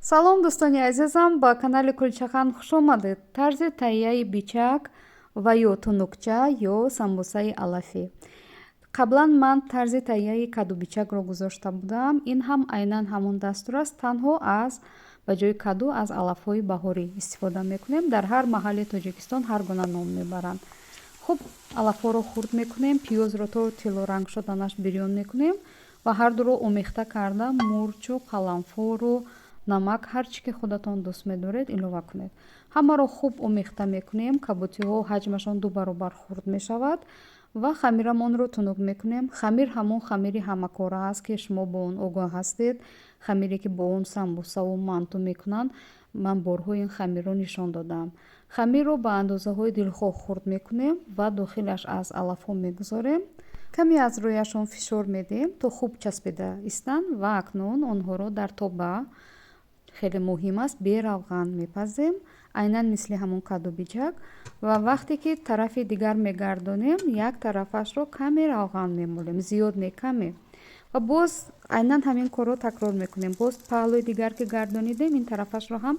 Салом, дӯстони азизам, ба канали Кулчахан хуш омадед. Тарзи таҳияи бичак ва ё тунукча ё самбусаи алафӣ. Қаблан ман тарзи таҳияи кадубичакро гузошта будам. Ин ҳам айнан ҳамон дастур аст, танҳо аз ба ҷои каду аз алафҳои баҳорӣ истифода мекунем. Дар ҳар маҳалли Тоҷикистон ҳар гуна ном мебаранд. Хуб, алафҳоро хурд мекунем, пиёзро то тиллоранг шуданаш бирён мекунем ва ҳар дуро омехта карда, мурчу, қаламфуру намак, ҳар чӣ ки худатон дӯст медоред, илова кунед. Ҳамаро хуб омехта мекунем. Кабутиҳо ҳаҷмашон ду баробар хурд мешавад ва хамирамонро тунук мекунем. Хамир ҳамон хамири ҳамакора аст, ки шумо бо он огоҳ ҳастед, хамире ки бо он самбусаву манту мекунанд. Ман борҳо ин хамирро нишон додаам. Хамирро ба андозаҳои дилхоҳ хурд мекунем ва дохилаш аз алафҳо мегузорем, каме аз рӯяшон фишор медиҳем, то хуб часпида истанд, ва акнун онҳоро дар тоба, хеле муҳим аст, беравған мепазем, айнан мисли ҳамон кадубичак. Ва вақте ки тарафи дигар мегардонем, як тарафашро каме равған мемолем, зиёд не, каме, ва боз айнан ҳамин корро такрор мекунем. Боз паҳлӯи дигар ки гардонидем, ин тарафашро ҳам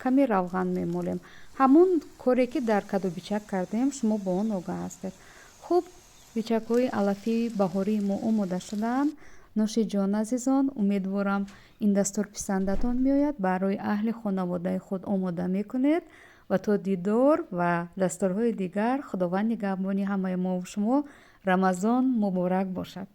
каме равған мемолем. Ҳамон коре ки дар кадубичак кардем, шумо бо он огаҳ ҳастед. Хуб, бичакҳои алафии баҳории мо омода шудаанд. Нӯши ҷон, азизон. Умедворам, ин дастур писандатон меояд, барои аҳли хонаводаи худ омода мекунед. Ва то дидор ва дастурҳои дигар, Худованд нигаҳбони ҳамаи мову шумо. Рамазон муборак бошад.